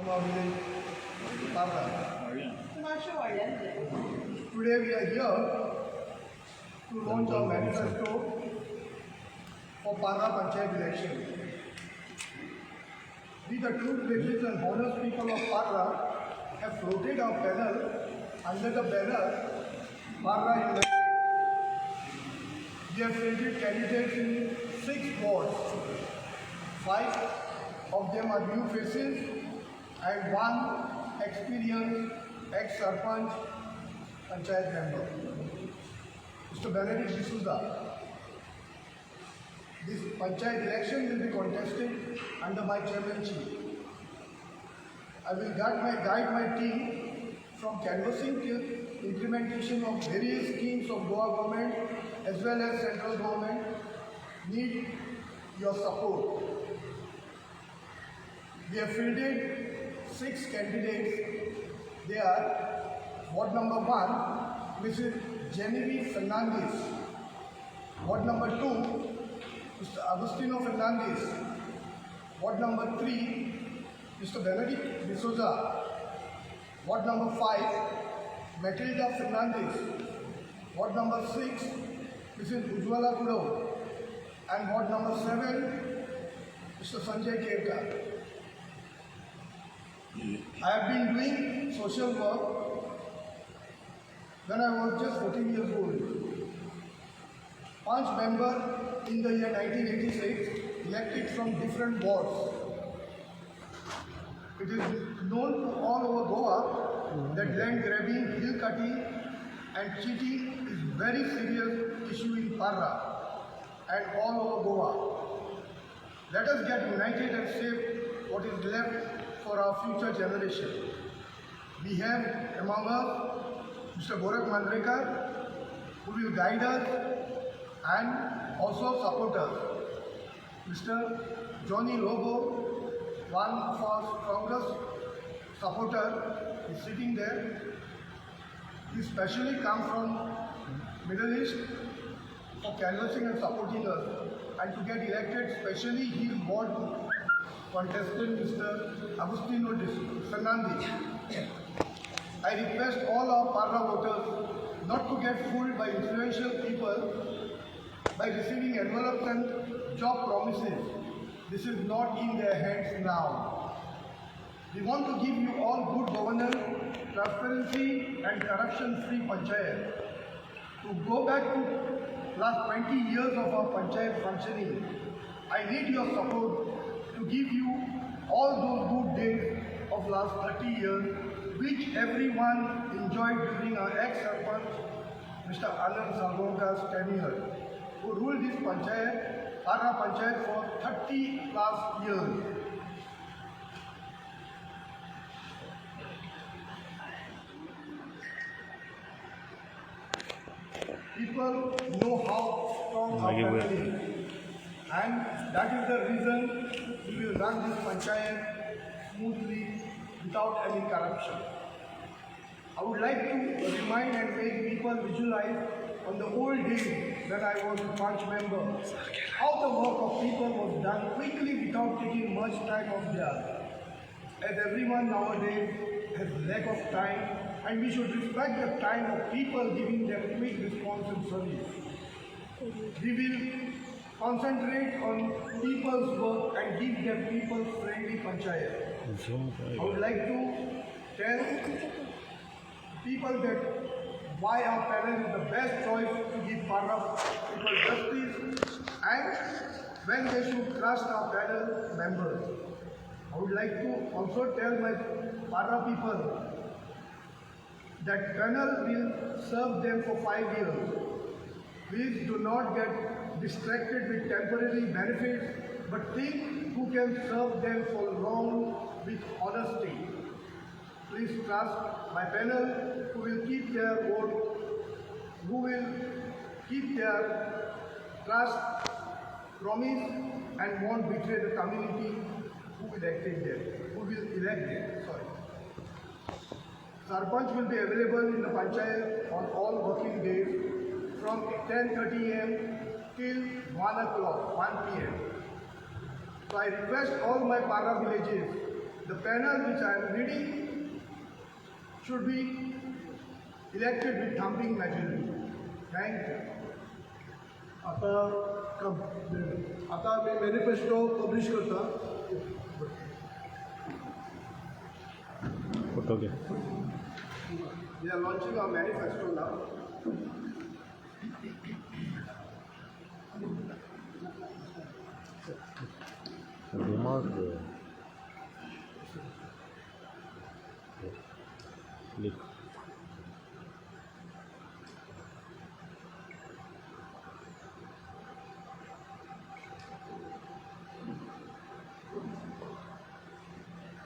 from our village, Parra. मातशें व्हडल्यान उलय. Today we are here to launch our manifesto for Parra Panchayat election. We, the true patriots and honest people of Parra, have floated our panel under the banner Parra United. We have fielded candidates in 6 wards. 5 of them are new faces and 1 experienced ex-sarpanch panchayat member, Mr. Benedict D'Souza. This panchayat election will be contested under my chairmanship. I will guide my team from canvassing till implementation of various schemes of Goa government as well as central government. Need your support. We have fielded 6 candidates. They are ward number 1, Mrs. Genevieve Fernandez. Ward number 2, Mr. Agustino Fernandez. Ward number 3, Mr. Benedict D'Souza. Ward number 5, Matilda Fernandez. Ward number 6, Mrs. Ujwala Kudo. And ward number 7, Mr. Sanjay Kerkar. I have been doing social work when I was just 14 years old. Panch member in the year 1986, elected from different wards. It is known to all over Goa that land grabbing, hill cutting and cheating is very serious issue in Parra and all over Goa. Let us get united and save what is left for our future generation. We have among us Mr. Gorakh Mandrekar, who will guide us and also support us. Mr. Johnny Lobo, one of our strongest supporter, is sitting there. He specially come from Middle East for canvassing and supporting us, and to get elected, specially he ward contestant Mr. Agustino Fernandez. I request all our Parra voters not to get fooled by influential people by receiving envelopes and job promises. This is not in their hands now. We want to give you all good governance, transparency and corruption-free panchayat. To go back to last 20 years of our panchayat functioning, I need your support to give you all those good days of last 30 years, which everyone enjoyed during our ex-sarpanch, Mr. Anand Salgaonkar's tenure, who ruled this panchayat, Parra Panchayat, for 30 plus years. People know how strong our family is, and that is the reason we will run this panchayat smoothly without any corruption. I would like to remind and make people visualize on the old days when I was a panch member, how the work of people was done quickly without taking much time of theirs. As everyone nowadays has lack of time, and we should respect the time of people giving them quick response and service. We will concentrate on people's work and give them people's friendly panchayat. I would like to tell people that why our panel is the best choice to give Parra people justice and when they should trust our panel members. I would like to also tell my Parra people that panel will serve them for 5 years. Please do not get distracted with temporary benefits, but think who can serve them for long with honesty. Please trust my panel who will keep their vote, who will keep their trust, promise, and won't betray the community who elected them, who will elect them, sorry. Sarpanch will be available in the panchayat on all working days from 10:30 a.m. till 1 o'clock, 1 p.m. So I request all my Parra villages The panel which I am leading should be elected with thumping majority. Thank you. आता कम आता मी manifesto publish करता. Photo घे. We are launching our manifesto now. दिमाग लिख.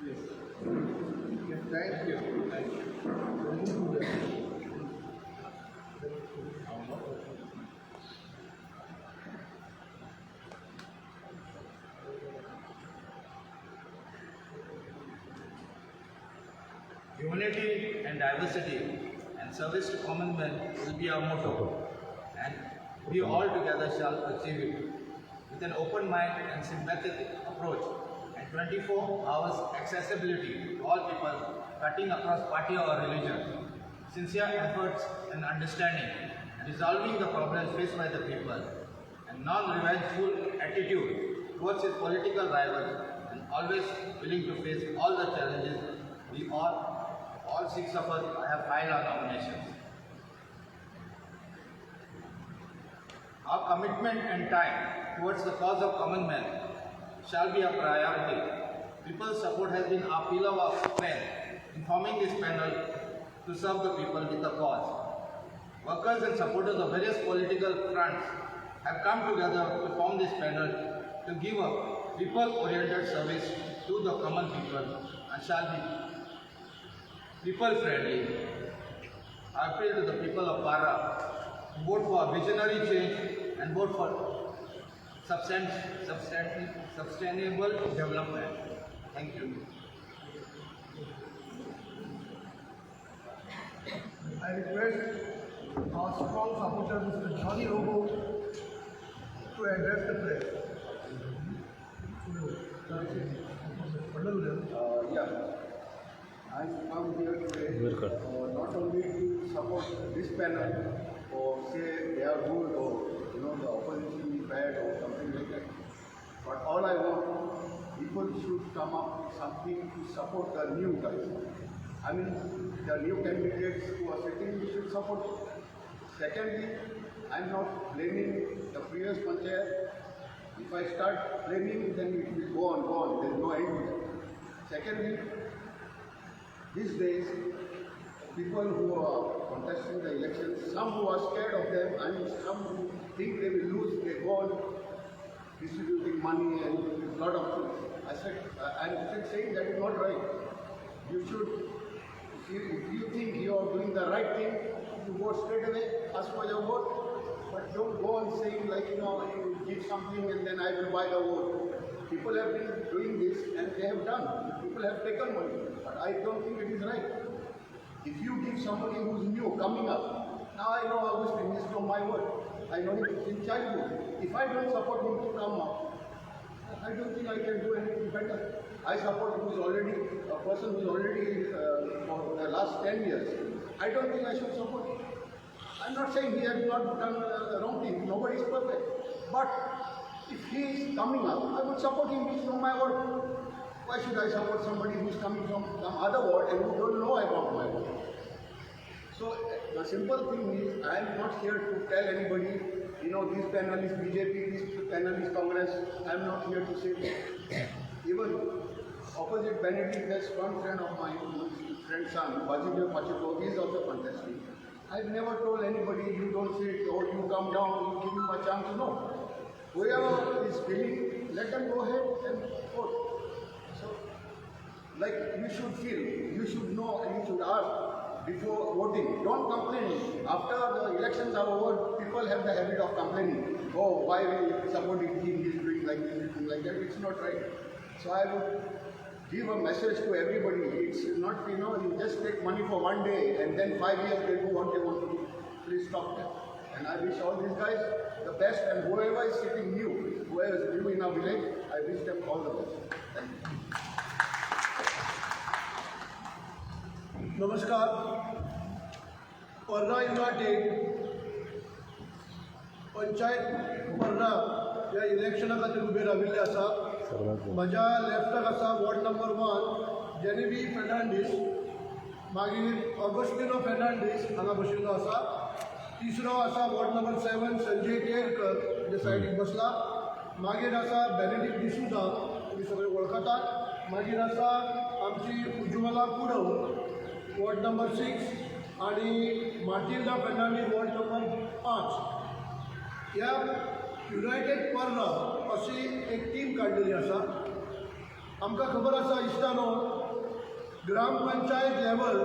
Yes. Yes, thank you. Thank you. Unity and diversity and service to common man will be our motto, and we all together shall achieve it with an open mind and sympathetic approach and 24 hours accessibility to all people cutting across party or religion, sincere efforts and understanding, resolving the problems faced by the people, and non-revengeful attitude towards his political rivals, and always willing to face all the challenges. We all six of us have filed our nominations. Our commitment and time towards the cause of common man shall be a priority. People's support has been our pillar of strength in forming this panel to serve the people with the cause. Workers and supporters of various political fronts have come together to form this panel to give a people-oriented service to the common people and shall be people-friendly. I appeal to the people of Parra to vote for a visionary change and vote for sustainable development. Thank you. I request our strong supporter, Mr. Johnny Lobo, to address the press. Yeah, I come here today not only to support this panel or say they are good or the opposition is bad or something like that, but all I want, people should come up with something to support the new guys. I mean, the new candidates who are sitting, we should support. Secondly, I am not blaming the previous panchayat. If I start blaming, then it will go on, go on. There is no end to that. Secondly, these days, people who are contesting the elections, some who are scared of them and some who think they will lose, they go on distributing money and a lot of things. I said, I am still saying that is not right. You should, if you think you are doing the right thing, you go straight away, ask for your vote. But don't go on saying like, you give something and then I will buy the vote. People have been doing this and they have done. People have taken money. But I don't think it is right. If you give somebody who's new, coming up, now I know Augustine is from my ward. I know him since childhood. If I don't support him to come up, I don't think I can do anything better. I support who's already, a person who's already for the last 10 years. I don't think I should support him. I'm not saying he has not done the wrong thing. Nobody is perfect. But if he is coming up, I would support him. He's from my ward. Why should I support somebody who is coming from some other ward and who don't know about my ward? So the simple thing is, I am not here to tell anybody, this panel is BJP, this panel is Congress. I am not here to say that. Even opposite Benedict has one friend of mine, friend's son, Basilio Pacheco, he is also contesting. I've never told anybody, you don't sit or you come down, you give him a chance. No. Whoever is willing, let them go ahead and vote. So, like you should feel, you should know and you should ask before voting. Don't complain. After the elections are over, people have the habit of complaining. Oh, why we supporting him, he's doing like this, he's doing like that. It's not right. So I would give a message to everybody. It's not, you just take money for one day and then 5 years they do what they want to do. Please stop that. And I wish all these guys the best, and whoever is sitting new, whoever is new in our village, I wish them all the best. Thank you. नमस्कार. पर्रा United panchayat पर्रा ह्या इलेक्शना खातीर उबे राविल्ले आसा. सगळ्यात म्हज्या लेफ्टाक आसा ward number 1 जेनेबी Fernandes, मागीर ऑगस्टिनो फेर्नांडीस हांगा बशिल्लो आसा. तिसरो आसा वॉर्ड नंबर 7 संजय केरकर, जे सायडीक बसला. मागीर आसा बेनेडिक्ट डिसुजा, तुमी सगळे वळखतात. मागीर आसा आमची उज्वला कुडव वॉर्ड नंबर 6 आणि माटिल्डा फेर्नांडीस वॉर्ड नंबर 5. ह्या युनायटेड पर्रा अशी एक टीम काडलेली आसा. आमकां खबर आसा इश्टानो, ग्रामपंचायत लेवल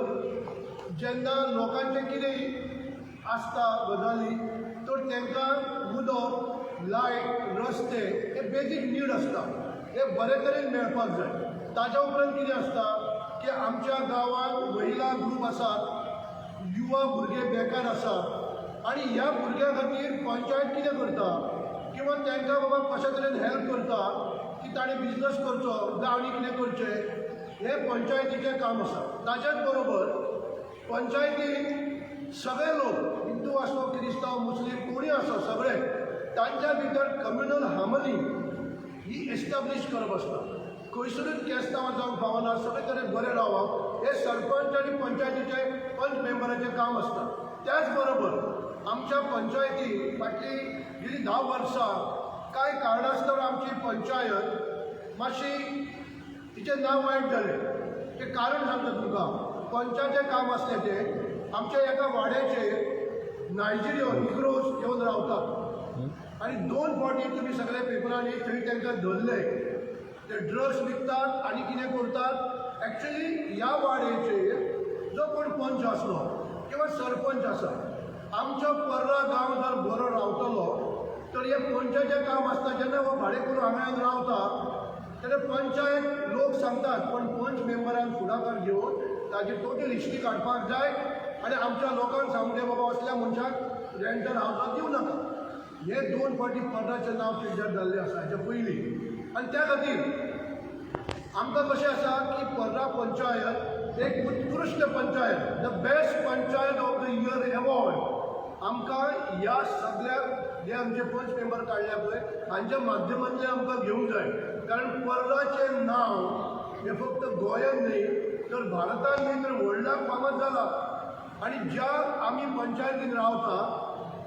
जेन्ना लोकांचें कितें आसता गजाली, तर तांकां उदक, लायट, रस्ते हे बेजीक नीड आसता, हे बरे तरेन मेळपाक जाय. ताज्या उपरांत कितें आसता की आमच्या गांवांत महिला ग्रूप आसात, युवा भुरगे बेकार आसात आनी ह्या भुरग्यां खातीर पंचायत कितें करता किंवा तांकां बाबा कशा तरेन हेल्प करता की ताणें बिजनस करचो जावं आनी कितें करचें, हें पंचायतीचें काम आसा. ताच्याच बरोबर पंचायतीन सगळे लोक, हिंदू आसो, क्रिस्तांव, मुस्लीम, कोणूय आसो, सगळे तांच्या भितर कम्युनल हार्मनी ही एस्टाब्लीश करप आसता. खंयसरूच केस्तांव जावंक फावना, सगळे कडेन बरें रावप हें सरपंच आनी पंचायतीचें पंच मेंबराचें काम आसता. त्याच बरोबर आमच्या पंचायती फाटली गेली 10 वर्सां कांय कारणास्तव आमची पंचायत मातशी तिचें नांव वायट जालें. तें कारण सांगता तुमकां. पंचाचें काम आसलें तें आमच्या एका वाड्याचेर नायजिरियो निग्रोज येवन रावतात आनी 2 फावटी तुमी सगळ्या पेपरांनी थंय तांकां धरले, ते ड्रग्स विकतात आनी कितें करतात. एक्चुली ह्या वाड्याचेर जो कोण पंच आसलो किंवा सरपंच आसा, आमचो पर्रा गांव जर बरो रावतलो तर हें पंचाचें काम आसता. जेन्ना हो भाडें करून हांगा येवन रावता तेन्ना पंचायत लोक सांगतात, पण पंच मेंबरान फुडाकार घेवन ताजी टोटल हिस्ट्री काडपाक जाय आनी आमच्या लोकांक सांगूंक जाय बाबा असल्या मनशाक रेंटल हावसाक दिवं नाका. हे 2 फावटी पर्राचें नांव पिड्ड्यार जाल्लें आसा हेच्या पयलीं. आनी त्या खातीर आमकां कशें आसा की पर्रा पंचायत एक उत्कृश्ट panchayat, the best panchayat of the year award आमकां ह्या सगळ्या जे आमचे पंच मेंबर काडल्या पळय हांच्या माध्यमांतल्यान आमकां घेवंक जाय. कारण पर्राचें नांव हें फक्त गोंयांत न्हय तर भारतान न्हय तर वर्ल्डाक फामाद जाला. आनी ज्या आमी पंचायतीन रावता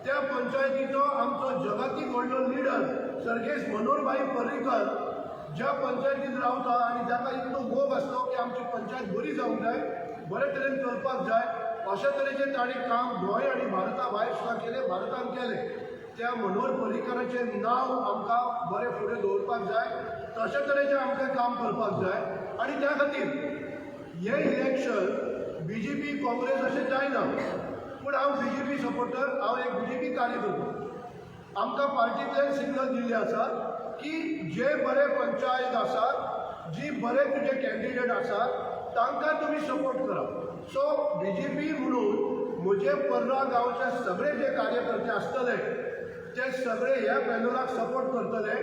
त्या पंचायतीचो आमचो जगातीक व्हडलो लिडर सर्गेस्त मनोहरभाई पर्रीकर ज्या पंचायतीन रावता आनी जाका इतलो मोग आसलो की आमची पंचायत बरी जावंक जाय, बरे तरेन चलपाक जाय, अशा तरेचें ताणें काम गोंय आनी भारता भायर सुद्दां केलें, भारतान केलें. त्या मनोहर पर्रीकराचें नांव आमकां बरें फुडें दवरपाक जाय, तशे तरेचें आमकां काम करपाक जाय. आनी त्या खातीर हें इलेक्शन बीजेपी काँग्रेस अशें जायना, पूण हांव बीजेपी सपोर्टर, हांव एक बीजेपी कार्यकर्तो. आमकां पार्टींतल्यान सिग्नल दिल्ले आसात की जे बरे पंचायत आसात, जी बरे तुजे कॅन्डिडेट आसात तांकां तुमी सपोर्ट करा. सो बीजेपी म्हणून म्हजे पर्रा गांवचे सगळे जे कार्यकर्ते आसतले ते सगळे ह्या पॅनलाक सपोर्ट करतले.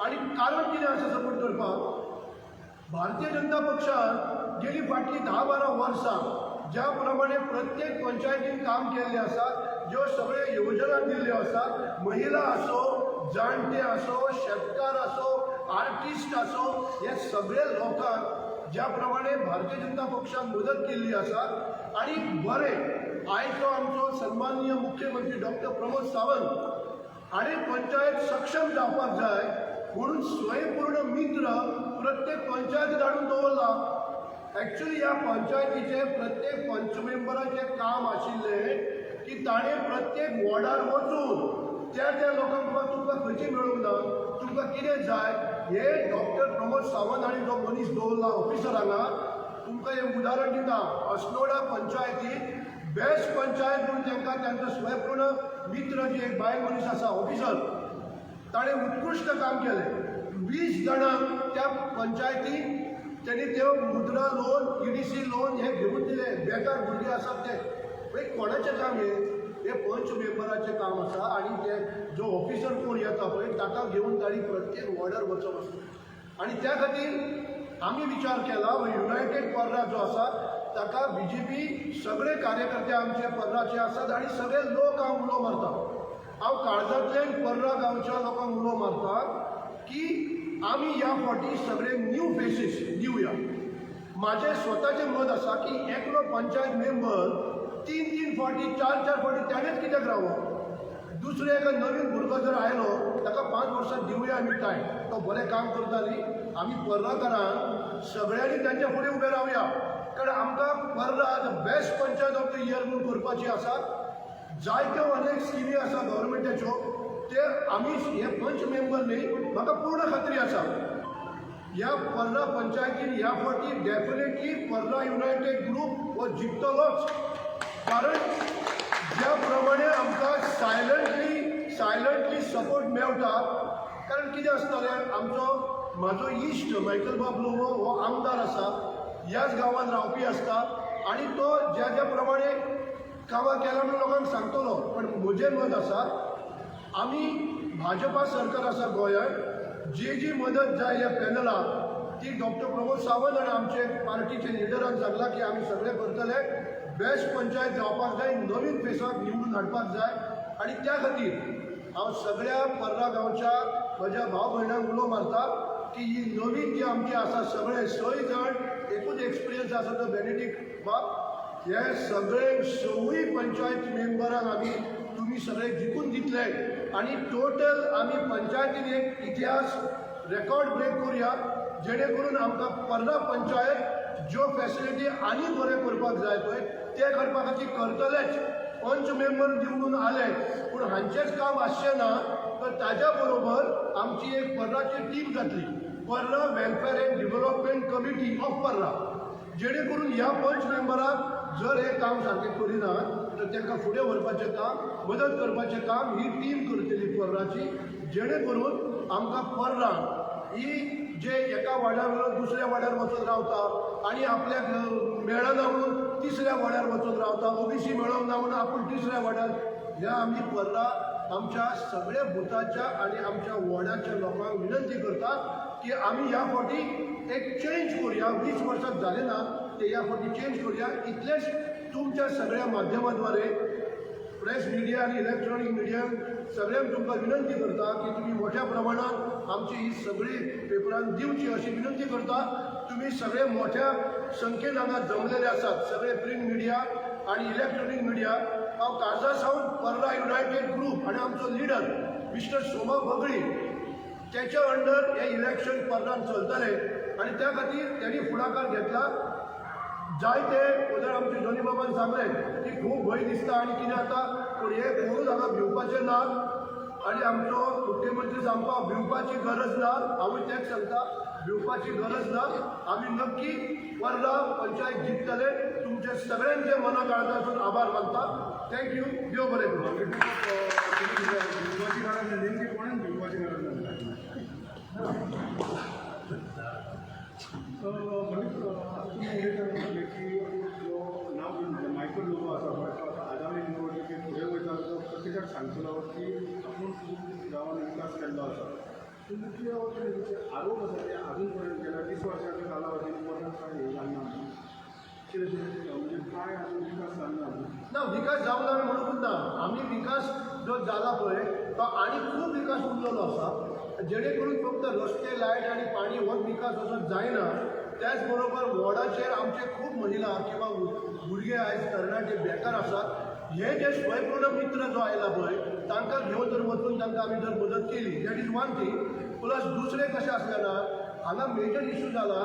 आनी कारण कितें आसा सपोर्ट करपाक, भारतीय जनता पक्षान गेली फाटलीं 10-12 वर्सां ज्या प्रमाणे प्रत्येक पंचायतीन काम केल्लें आसा, ज्यो सगळ्यो योजना दिल्ल्यो आसात, महिला आसो, जाणटे आसो, शेतकार आसो, आर्टिस्ट आसो, हे सगळे लोकांक ज्या प्रमाणे भारतीय जनता पक्षान मदत केल्ली आसा. आनी बरें आयचो आमचो सन्माननीय मुख्यमंत्री डॉक्टर प्रमोद सावंत हाणें पंचायत सक्षम जावपाक जाय म्हणून स्वयंपूर्ण मित्र प्रत्येक पंचायतीत हाडून दवरला. एक्चुली ह्या पंचायतीचें प्रत्येक पंच मेंबराचें काम आशिल्लें की ताणें प्रत्येक वॉर्डार वचून त्या त्या लोकांक बाबा तुमकां खंयचें मेळूंक ना, तुमकां कितें जाय, हे डॉक्टर प्रमोद सावंत हांणी जो मनीस दवरला ऑफिसर हांगा. तुमकां एक उदाहरण दिता, अस्नोडा पंचायतीत बेस्ट पंचायत म्हणून तांकां तांचो स्वयंपूर्ण मित्र जी एक बायल मनीस आसा ऑफिसर, ताणें उत्कृश्ट काम केलें. 20 जाणांक त्या पंचायतीन तेणी त्यो मुद्रा लोन, ईडीसी लोन हे घेवन दिले. बेकार भुरगे आसात ते, म्हणजे कोणाचें काम हें, हें पंच मेंबराचें काम आसा. आनी ते जो ऑफिसर कोण येता पळय ताका घेवन ताणी प्रत्येक वॉर्डार वचप आसता. आनी त्या खातीर आमी विचार केला युनायटेड पर्रा जो आसा ताका बीजेपी सगळे कार्यकर्ते आमचे पर्राचे आसात आनी सगळे लोक हांव उलो मारता. हांव काळजांतल्यान पर्रा गांवच्या लोकांक उलो मारता की आमी ह्या फावटी सगळे न्यू फेसीस दिवया. म्हाजें स्वताचें मत आसा की एकलो पंचायत मेंबर 3-3 फावटी 4-4 फावटी ताणेंच कित्याक रावप? दुसरे एका नवीन भुरगो जर आयलो ताका 5 वर्सां दिवया आमी टायम, तो बरें काम करता न्ही. आमी पर्राकारांक सगळ्यांनी तांच्या फुडें उबे रावया, कारण आमकां Parra the best panchayat of the year म्हूण करपाची आसा. जायत्यो अनेक स्किमी आसा गव्हर्मेंटाच्यो, ते आमी हे पंच मेंबर न्ही, म्हाका पूर्ण खात्री आसा ह्या पर्रा पंचायतीन ह्या फावटी डेफिनेटली पर्रा युनायटेड ग्रूप हो जिखतलोच. कारण ज्या प्रमाणे आमकां सायलंटली सपोर्ट मेळटा, कारण कितें आसतलें, आमचो म्हाजो इश्ट मायकल बाब लोबो हो आमदार आसा, ह्याच गांवांत रावपी आसता आनी तो ज्या ज्या प्रमाणे कामां केला म्हणून लोकांक सांगतलो. पण म्हजें मत आसा आमी भाजपा सरकार आसा गोंयांत, जी जी मदत जाय ह्या पॅनलाक ती डॉक्टर प्रमोद सावंत आनी आमचे पार्टीचे लिडरान सांगला की आमी सगळे करतले. बेस्ट पंचायत जावपाक जाय, नवीन फेसाक निवडून हाडपाक जाय आनी त्या खातीर हांव सगळ्या पर्रा गांवच्या म्हज्या भाव भयणांक उलो मारता की ही नवीन जी आमची आसा सगळे 6 जाण एकूच एक्सपिरियन्स आसा तो बेनेडीक बाब, हे सगळे 6 पंचायत मेंबरांक आमी तुमी सगळे जिखून दितले आनी टोटल आमी पंचायतीन एक इतिहास रेकॉर्ड ब्रेक करुया, जेणे करून आमकां पर्रा पंचायत ज्यो फॅसिलिटी आनी बरें करपाक जाय पळय ते करपा खातीर करतलेच. पंच मेंबर निवडून आले पूण हांचेंच काम आसचें ना, तर ताज्या बरोबर आमची एक पर्राची टीम जातली, Parra welfare and development committee of Parra, जेणे करून ह्या पंच मेंबराक जर हें काम सारकें करिना तर तांकां फुडें व्हरपाचें काम, मदत करपाचें काम ही टीम करतली पर्राची, जेणे करून आमकां पर्रा ही जे एका वाड्यार वयलो दुसऱ्या वाड्यार वचून रावता आनी आपल्याक मेळना म्हणून तिसऱ्या वाड्यार वचून रावता, ओबीसी मेळोंक ना म्हणून आपूण तिसऱ्या वाड्यार, ह्या आमी पर्रा आमच्या सगळ्या बुथाच्या आनी आमच्या वॉर्डाच्या लोकांक विनंती करता की आमी ह्या फावटी एक चेंज करुया. 20 वर्सां जालें ना ते ह्या फावटी चेंज करुया. इतलेंच तुमच्या सगळ्या माध्यमाद्वारे प्रेस मिडिया आनी इलेक्ट्रॉनीक मिडिया सगळ्यांक तुमकां विनंती करता की तुमी मोठ्या प्रमाणात आमची ही सगळी पेपरान दिवची अशी विनंती करता. तुमी सगळे मोठ्या संख्येन हांगा जमलेले आसात, सगळे प्रिंट मिडिया आनी इलेक्ट्रॉनीक मिडिया. हांव काळजा सावन पर्रा युनायटेड ग्रूप आनी आमचो लिडर मिस्टर सोमा बगळी त्याच्या अंडर हे इलेक्शन पर्रान चलतले आनी त्या खातीर त्यांनी फुडाकार घेतला. जायते उदर आमचे जोनी बाबान सांगलें की खूब भंय दिसता आनी कितें जाता, पूण हे कोणूच हांगा भिवपाचें ना आनी आमचो मुख्यमंत्री सांगपा भिवपाची गरज ना. हांवूय तेंच सांगता, भिवपाची गरज ना. आमी नक्की पर्रा पंचायत जिखतले. तुमचे सगळ्यांचे मना काळजासून आभार मानता. Thank you, देव बरें करूं. भिवपाची गरज ना, नेमकी कोणाक भिवपाची गरज ना. तुमी उलयता म्हणलें की जो नांव घेवन मायकल लोबो आसा पळय, तो आतां आगामी निवडणुकेक फुडें वयता, तो प्रत्येकाक सांगतलो की आपूण खूब गांवान विकास केल्लो आसा. पूण मुख्य आरोप आसा ते आजून पर्यंत केला 20 वर्सांच्या कालावधीन पर्यंत कांय हें जावंक ना, कितें म्हणजे कांय आजून विकास जावंक ना. ना, विकास जावंक ना म्हणून ना, आमी विकास जो जाला पळय तो आनी खूब विकास उरलेलो आसा, जेणे करून फक्त रस्ते, लायट आनी पाणी हो विकास असो जायना. त्याच बरोबर वॉर्डाचेर आमचे खूब महिला किंवा भुरगे आयज तरणाटे बेकार आसात, हे जे स्वयंपूर्ण मित्र जो आयला पळय तांकां घेवन जर वचून तांकां आमी जर मदत केली, that is one thing. Plus दुसरें कशें आसलें ना, हांगा मेजर इशू जाला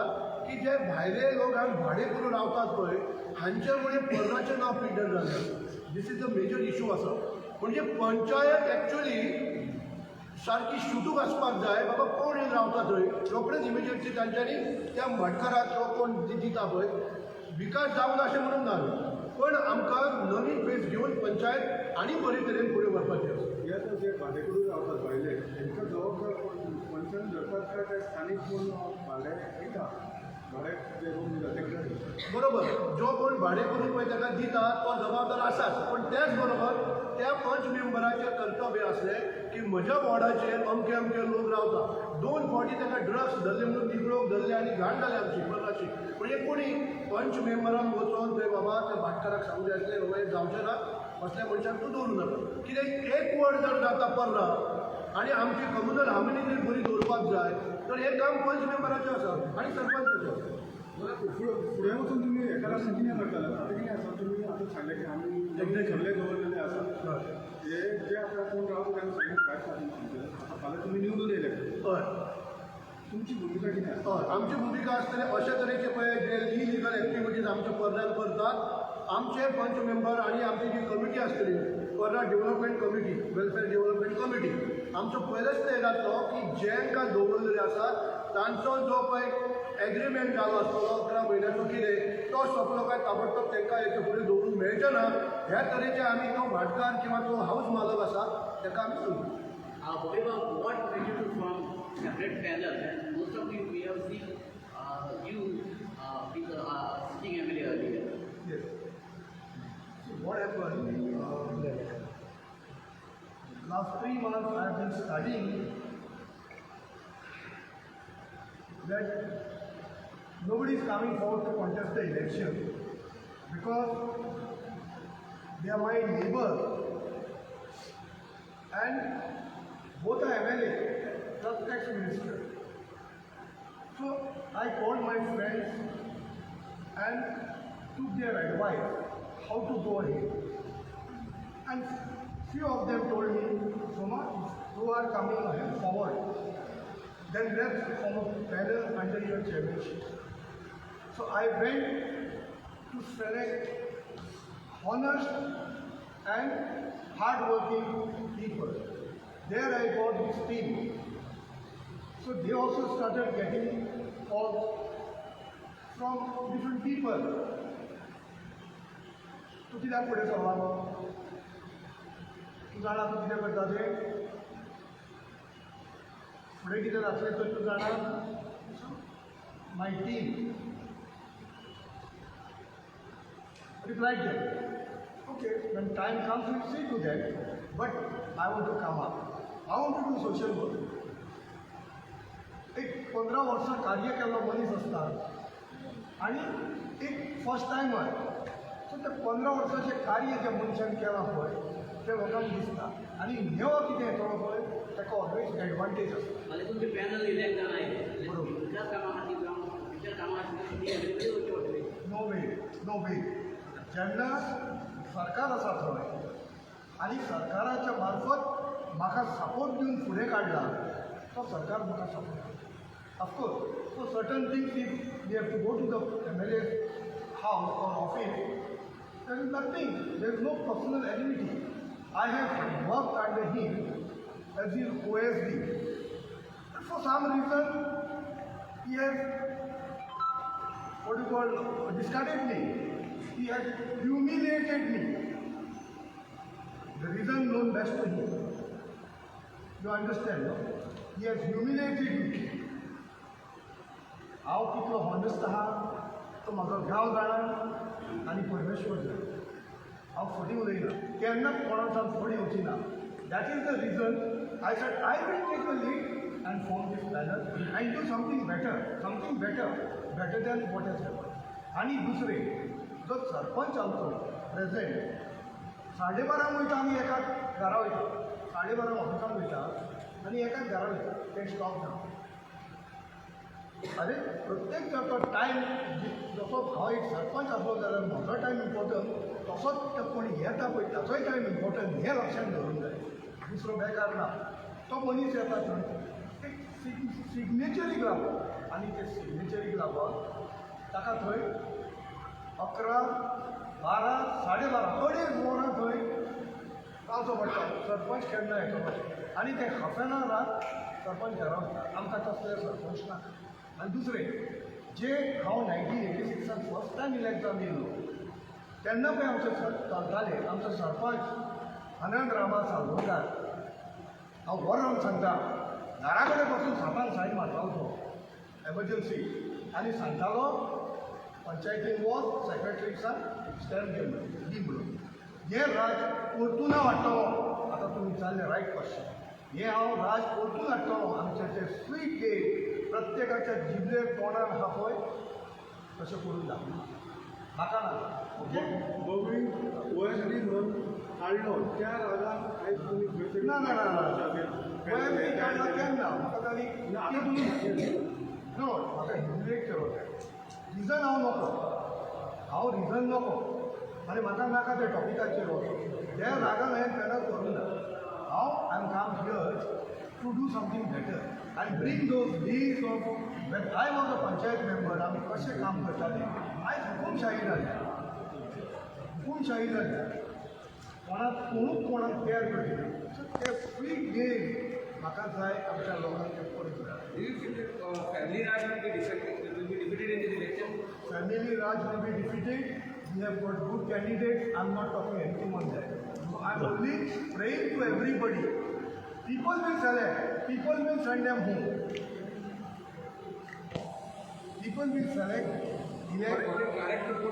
की जे भायले लोक हांगा भाडें करून रावतात पळय हांचे मुळे पर्राचें नांव पिड्ड्यार जालें. This is the major issue आसा. म्हणजे पंचायत एक्चुअली सारकी शुटूक आसपाक जाय, बाबा कोण येवन रावता थंय रोखडेच इमिजिएटली तांच्यांनी त्या भाटकाराक किंवा कोण दिता पळय. विकास जावंक ना अशें म्हणून ना, पण आमकां नवीन फेस घेवन पंचायत आनी बरे तरेन फुडें व्हरपाची आसा. हे आतां जे भाडें करून रावतात भायले, हेंकां जबाबदार कोण? पंचायत धरतात काय काय स्थानीक कोण भाडें दिता, भाड्याक जे रूम दिता तेंकां? बरोबर, जो कोण भाडें करून पळय ताका दिता तो जबाबदार आसाच, पण त्याच बरोबर त्या पंच मेंबराचें कर्तव्य आसलें की म्हज्या वॉर्डाचेर अमके अमके लोक रावता. 2 फावटी ताका ड्रग्स धरले म्हणून निगळोक धरले आनी घाण जाली आमची पर्राची. पूण हे कोणी पंच मेंबरान वचोन थंय बाबा त्या भाटकाराक सांगूं जाय आसलें, बाबा हें जावचें ना, असल्या मनशाक तूं दवरूं नाका. कित्याक एक वड जर जाता पर्रा आनी आमची कम्युनल हार्मनी जर बरी दवरपाक जाय तर हें काम पंच मेंबराचें आसा आनी सरपंचाचें आसा. फुडें वचून तुमी हेका लागून कितें करतले? आतां कितें आसा, तुमी आतां सांगलें की आमी सगळे दवरलेले आसा, हे जे आतां कोण रावता तांकां सगळ्यांक भायर काडून सांगतले. आतां फाल्यां तुमी निवडून येयले, हय, तुमची भुमिका कितें आसा? हय, आमची भुमिका आसतली अशे तरेचे पळय जे इलिगल एक्टिविटीज आमच्या पर्रान करतात, आमचे पंच मेंबर आनी आमची जी कमिटी आसतली, Parra development committee, welfare development committee, आमचो पयलेच ते जातलो की जेंकां दवरलेले आसा तांचो जो पळय एग्रीमेंट जालो आसतलो 11 म्हयन्याचो कितें तो सोंपलो काय ताबडतोब तांकां हेचे फुडें दवरूंक मेळचें ना. ह्या तरेचे आमी तो भाटकार किंवा तो हावस मालक आसा ताका आमी सोदू. What made you to form separate panel? And most of you, we have seen you with sitting MLA earlier. Yes. So what happened? Last 3 months I have been studying that nobody is coming forward to contest the election because they are my neighbors and both are MLA plus ex-minister. So I called my friends and took their advice how to go ahead. And few of them told me, Soma, if you are coming ahead forward, then let's form a panel under your chairmanship. So I went to select honest and hardworking people. There I got this team. So they also started getting calls from different people. तूं कित्याक फुडें सरला गो? तूं जाणा तूं कितें करता तें? फुडें कितें जातलें तर तूं जाणा? My team replied them, okay, when time comes we'll see to that, but I want to come up. I want to do social work. एक 15 वर्सां कार्य केल्लो मनीस आसता आनी एक फर्स्ट टायमर, सो ते 15 वर्सांचें कार्य ज्या मनशान केलां पळय तें लोकांक दिसता आनी नवो कितें येतलो पळय ताका ऑलवेज एडवांटेज आसता. फाल्यां तुमचें पॅनल इलेक्ट जावन आयलें, बरोबर. विकास कामां खातीर जावं फ्युचर कामां खातीर एवरेबल वचचें पडटलें. नो वे, नो वे. जेन्ना सरकार आसा थंय आनी सरकाराच्या मार्फत म्हाका सपोर्ट दिवन फुडें काडला तो सरकार म्हाका सपोर्ट करता. Of course, so certain things if we have to go to the MLA house or office, there is nothing, there is no personal enmity. I have worked under him as his OSD. But for some reason, he has, what you call, discarded me. He has humiliated me. The reason known best to him. You understand, no? He has humiliated me. हांव कितलो honest आहा तो म्हाजो गांव जाणा आनी परमेश्वर जाणा. हांव फटी उलयना, केन्नाच कोणाक फट येवची ना. That is the reason I said I will take a lead and form this panel and do something better, something better, better than what has happen. आनी दुसरें, जो सरपंच आमचो प्रेजेंट 12:30 वयता आमी एका घरा वयता, 12:30 ऑफिसान वयता आनी एकाच घरा वयता, तें स्टॉप ना. अरे प्रत्येक जर तो टायम जसो हांव एक सरपंच आसलो जाल्यार म्हजो टायम इम्पॉर्टंट, तसोच तो कोण येता पळय ताचोय टायम इम्पॉर्टंट हें लक्षांत दवरूंक जाय. दुसरो बेकार ना. तो मनीस येता थंय एक सिग्नेचरीक लागून आनी ते सिग्नेचरीक लागून ताका थंय 11, 12, 12:30 2.5 वरां थंय रावचो पडटा. सरपंच केन्ना येतलो आनी ते हाफ एन आवरान सरपंच घरा वता. आमकां तसले सरपंच नाका. आनी दुसरें, जे हांव 1986 फर्स्ट टायम इलेक्ट जावन येयल्लो तेन्ना पळय आमचे चलताले आमचो सरपंच आनंद रामा सालगांवकार. हांव वरान सांगता, घरा कडेन बसून 7 सायन मारतालो तो एमर्जन्सी आनी सांगतालो पंचायतीन वच सेक्रेटरीक सांग स्टॅम्प घे म्हणून दी म्हणून. हें राज परतून हांव हाडटलो. आतां तुमी विचारलें रायट क्वेश्चन. हें हांव राज परतून हाडटलो. आमचे ते स्वीट डे प्रत्येकाच्या जिबलेर तोंडार आहा पळय तशें करून दाखयता. म्हाका ना, ओके. गोविंद ओएसडी म्हणून काडलो त्या रागान आयज तुमी खंय तरी ना ना ना ना, काडलो केन्ना म्हाका जाली. आतां तुमी नो, म्हाका ह्युमिलेट केलो तें रिजन हांव नको, हांव रिजन नको आनी म्हाका नाका त्या टॉपिकाचेर वचून. त्या रागान हांवें पॅनल करूं ना. हांव I am come here to do something better and bring those days of when I was a panchayat member. आमी कशें काम करताले. आयज हुकुमशाही जाल्या, हुकुमशाही जाल्या. कोणाक कोणूच कोणाक केअर करिना. सो ते फ्री गेम म्हाका जाय आमच्या लोकांक ते परत जाय. Do you feel that family Raj will be defeated, will be defeated in this election? Family Raj will be defeated. We have got good candidates. I'm not talking anything on that. So I'm only praying to everybody. People will select. People will send them home. People will select, elect. But direct report